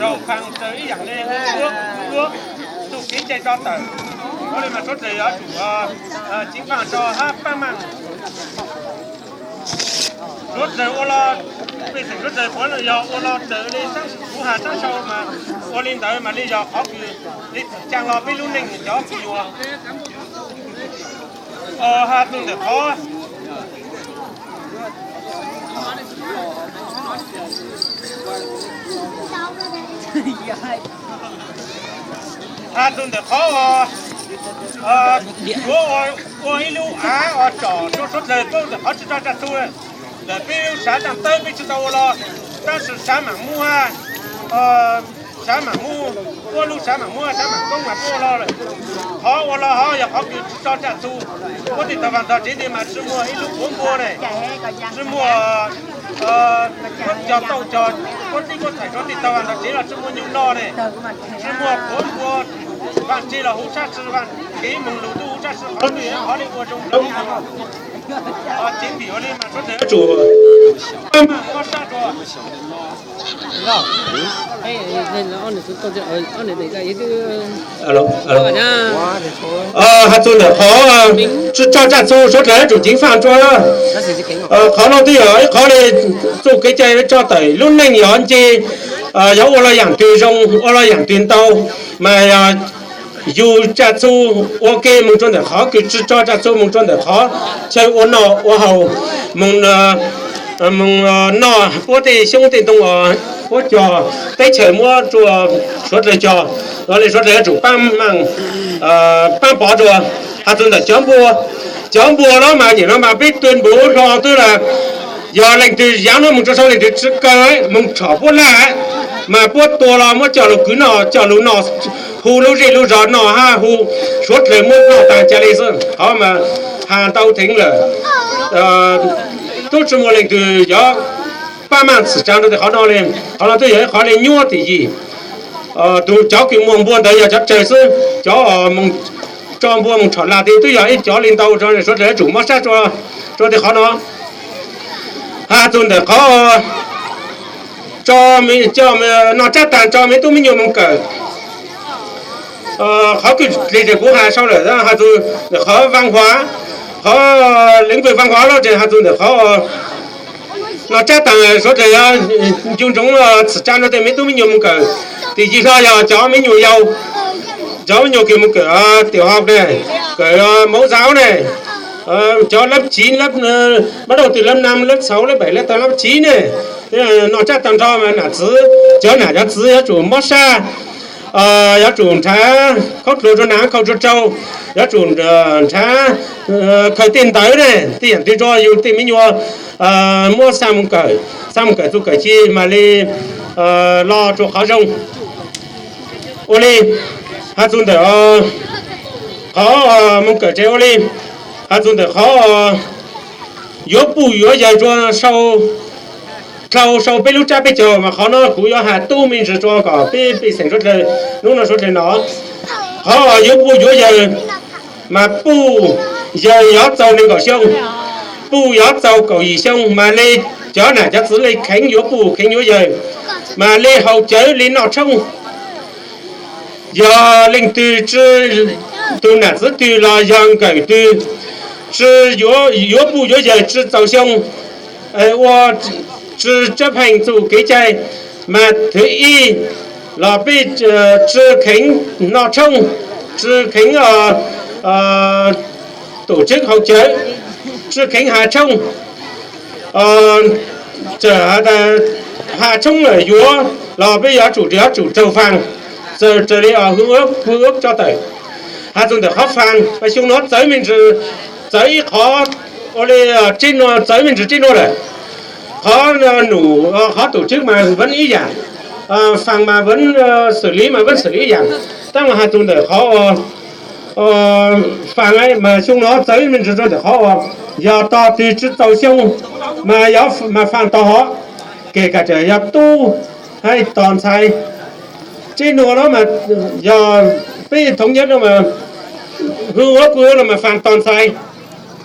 Rau khang raws ib yaam le, ua, ua tug kev cai tso tawm. Ua le mas suav dlawg yuav tsum ceev faj tso hab paab maaj. Suav dlawg ua los, pej xeem suav dlawg puav yog ua los raws le kuv has tsaab sau mas ua le ntawd mas le yog qhov kws le txim caag los peb lub neej cov kws yuav has txug ntawm qhov has txug ntawm qhov yuav ua ib lub av tsom rua suav dlawg paub ntawm qhov tsi tso tsaj txug. Ntawm peb lub sav taaj tawb peb tsi tau ua los, tab sis sav maam muab, sav maam muab, puab lub sav maam muab sav maam koob mas puab ua los lawm. Qhov ua los ho yog qhov kws tsi tso tsaj txug. Puab tej tau vaaj ntog tsev ti mas tsi muaj ib lub quav npua ne, tsi muaj cog tauj cog, puab tib puab thaim rua tej tau vaaj ntog tsev los tsi muaj nyuj noj ne, tsi muaj quav npua. Vaaj tse los hu sab sib, vaaj kev moog lug tub hu sab sib, qhov twg qhov le ua zoo lug. Ceev vim ua le mas suav dlawg yuav tsum mob sab rua. Has txug ntawm qhov tsi tso tsaj txug suav dlawg yuav tsum ceev faj rua. Qhov no twb yog ib qhov le txuj kev cai tso tawm lub neej yog nce, yuav ua los yaam twg zoo, ua los yaam twg ntau, mas yug tsaj txug ua ke moog rua ntawm qhov kws tsi tso tsaj txug moog rua ntawm qhov chaw ua noj ua haus, moog noj puab tej xyoob tej ntoo, puab cog teb chaws muab rua suav dlawg cog, los le suav dlawg yuav tsum paab maaj, paab pov rua. Has txug ntawm cov npua, cov npua no mas nyem no mas peb tug npua hlo twb las, yog leej twg yaav no moog rua sau leej twg tsi kaw moog tshom puab laj, mas puab tua los muab coj lug kwv noj coj lug noj, hu lub zej lub zog noj hab hu suav dlawg muab noj taag ca le xwb. Qhov mas has ntau theev lawm, tub tsi muaj leej twg yuav paab maaj txim tsaa rua tej qhov no le. Qhov no twb yog ib qhov le nyuaj tim yim. Tug cov kws muag npua ntawd yog cov tsawg xwb, cov moog tso npua moog tshom laj twb yog ib cov le ntau, suav dlawg yuav tsum mob sab rua tej qhov no. Has txug ntawm qhov tso, coj noj tsab taag tso me tub me nyuam moog kawm. Qhov kws le kuv has sau lawm has txug ntawm qhov vaaj huav, qhov leev vwg vaaj huav los tseem has txug ntawm qhov noj tsab taag suav dlawg yuav ncu ntsoov txim tsaa rua tej me tub me nyuam moog kawm. Tim yig hlo yog cov me nyuam yaus, cov me nyuam kws moog kawm tiam hau ne, kawm mauv zauv ne, cov lab tsiv, mab dauj tw lab nam lab txhauv lab pem lab taag lab tsiv ne, noj tsab taag nrho mas nam txiv, cov nam cov txiv yuav tsum mob sab, yuav tsum nrhav khaub dluag rua nam khaub rua rau, yuav tsum nrhav khaws tej ntawv ne, tej yaam twg rua yug tej me nyuam muab xa moog kawm, xa moog kawm txuj kawm ci mas le los rua qhov zoo. Ua le, has txug ntawm qhov moog kawm tsev ua le, has txug ntawm qhov yuav puj yuav yawg rua sau, dlhau sau peb lub tsab peb caug mas qhov no kuv yuav has tub me ntsis rua kom peb pej xeem suav dlawg hnub no suav dlawg no. Qhov yuav puj yuav yawg mas puj yawg yuav txaus nees nkaum xyoo, puj yuav txaus kaum yim xyoo mas le cov nam cov txiv le kheev yuav puj kheev yuav yawg, mas le haus cawv le noj tshoob. Yog leej twg tsi, tug nam txiv twg los yog nkawm twg tsi yuav puj yuav yawg tsi txaus xyoo, ua tsi tsab pheej txuj kev cai, mas thwv ib los peb tsi kheev noj tshoob, tsi kheev tum tswb haus cawv, tsi kheev has tshoob. Txawm has tshoob lawm yuav los peb yuav tsum, yuav tsum raug faag, txawm raws li hwj ub tso tawm. Has txug ntawm qhov faag, xyoo no txawv me ntsis, txawv ib qhov, ua le txawv me ntsis tsib nub lawm. Qhov num, qhov tum tswb mas vab ib yaam, faag mas vab, xws li mas vab xws li ib yaam. Tab mas has txug ntawm qhov faag mas xyoo no txawv me ntsis rua ntawm qhov yog tog twg tsi txaus xyoo mas, mas faag tog hov, kể cả yog tub hab tog ntxhais. Tsib nub no mas yog peb thoob nyab no mas hwj ub kuj no mas faag tog ntxhais.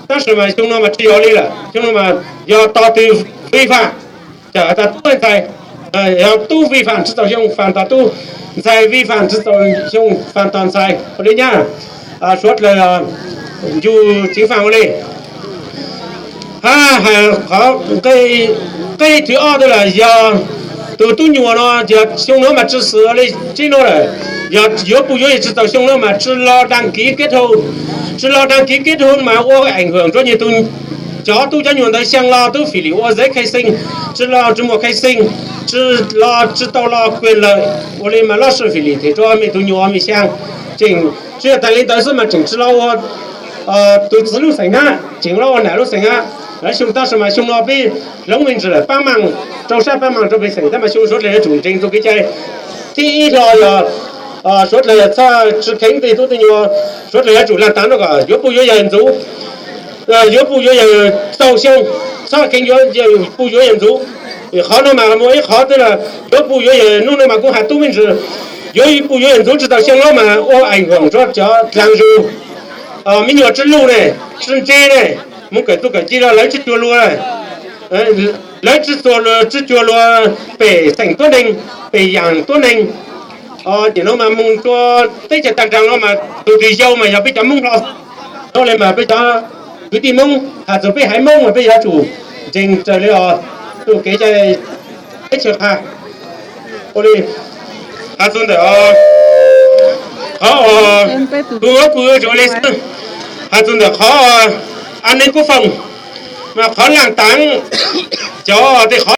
Tab sis mas xyoo no mas tsi yog li lawm, xyoo no mas yog tog twg vi phạm, txawm has tas tub ntxhais, Yog tub vi phạm tsis txaus xyoo, pham tog tub, ntxhais vi phạm tsis txaus xyoo, pham tog ntxhais, ua li nyab. Suav dlawg yog ncu ceev faj ua li. Hab hais qhov nqe thib ob twb lawm, yog tus tub nyuam no yog xyoo no mas tsi xwm li tsib nub lawm, yog yuav puj yuav yawm tsis txaus xyoo no mas tsi los đăng ký kết hôn, tsi los đăng ký kết hôn mas ua ảnh hưởng rua nwg tug, cov tub cov nyuam ntawd xyaa los tub fim lim ua giấy khai sinh, tsi los tsi muaj khai sinh, tsi los tsi tau los quyền lợi, ua li mas lub sij fim lim them rua mej tug nyuam mej xyaa. Tseem tsi yog tag li ntawd xwb mas tseem tsi los ua tus txiv lub xeem hab, tseem los ua nam lub xeem hab. Lawv xyoo tab sis mas xyoo no peb hloov me ntsis lawm, pab maam rau sab pab maam rau pej xeem tab mas xyoo suav dlawg yuav tsum ntseeg txuj kev cai. Thib ib hlo yog suav dlawg yog txhob tsi kheev tej tub tej nyuam, suav dlawg yuav tsum laag taav rua kom yuav puj yuav yawm ntxuv, yuav puj yuav yawm txaus xyoo, txhob kheev yuav puj yuav yawm ntxuv. Qhov no mas muaj ib qhov twb lawm, yuav puj yuav yawm, nub no mas kuv has tub me ntsis, yuav puj yuav yawm ntxuv tsis txaus xyoo los mas ua ảnh hưởng rua cov dlaag zug, me nyuam tsi lug ne, tsi ntse ne, moog kawm txuj kawm ci los lawv tsi cuag luag, lawv tsi cuag luag pej xeem tuab neeg, pej yaam tuab neeg. Ces no mas moog rua teb chaws taag nraag no mas tug twg yau mas yog peb cov Moob hlo. Yog le mas peb cov kwv tij Moob has txug peb haiv Moob mas peb yuav tsum ntseeg raws li txuj kev cai teb chaws qha. Ua li has txug ntawm qhov, kuv, kuv yuav tsum ua li xwb, has txug ntawm qhov an ninh quốc phòng mas qhov laag taav, cov tej qhov